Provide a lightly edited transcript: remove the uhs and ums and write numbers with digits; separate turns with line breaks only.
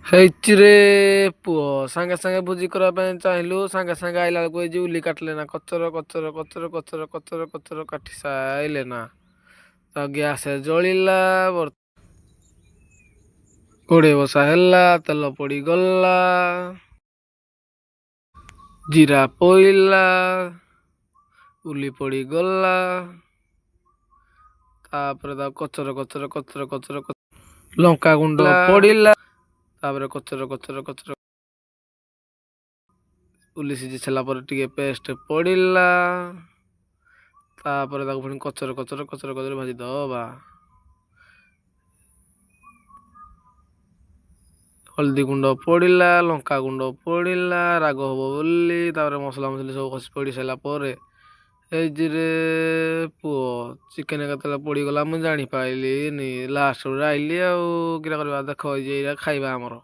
ହେଇଛି ରେ ପୁଅ। ସାଙ୍ଗେ ସାଙ୍ଗେ ଭୋଜି କରିବା ପାଇଁ ଚାହିଁଲୁ, ସାଙ୍ଗେ ସାଙ୍ଗେ ଆଇଲା ବେଳକୁ ଏଇ ଉଲି କାଟିଲେ ନା, କଚର କଚର କଚର କଚର କଚର କଚର କାଟି ସାଇଲେ ନା, ତ ଗ୍ୟାସ୍ ଜଳିଲା, କଡ଼େଇ ବସା ହେଲା, ତେଲ ପଡ଼ିଗଲା, ଜିରା ପଇଲା, ଉଲି ପଡ଼ିଗଲା। ତାପରେ ତାକୁ କଚର କଚର କଚର କଚର, ଲଙ୍କା ଗୁଣ୍ଡ ପଡ଼ିଲା। ତାପରେ କଚର କଚର କଚର ଉଲି ସିଝି ସାରିଲା ପରେ ଟିକେ ପେଷ୍ଟ ପଡ଼ିଲା। ତାପରେ ତାକୁ ପୁଣି କଚର କଚର କଚର କଚର ଭାଜି ଦବା। ହଳଦୀ ଗୁଣ୍ଡ ପଡ଼ିଲା, ଲଙ୍କା ଗୁଣ୍ଡ ପଡ଼ିଲା ରାଗ ହବ ବୋଲି। ତାପରେ ମସଲା ମସଲି ସବୁ ଖସି ପଡ଼ି ସାରିଲା ପରେ ହେଇଛି ରେ ପୁଅ। ଚିକେନ୍ କେତେବେଳେ ପଡ଼ିଗଲା ମୁଁ ଜାଣିପାରିଲିନି। ଲାଷ୍ଟରେ ଆଇଲି ଆଉ କିରା କରିବା। ଦେଖ, ଏଇ ଯେ ଏଇଟା ଖାଇବା ଆମର।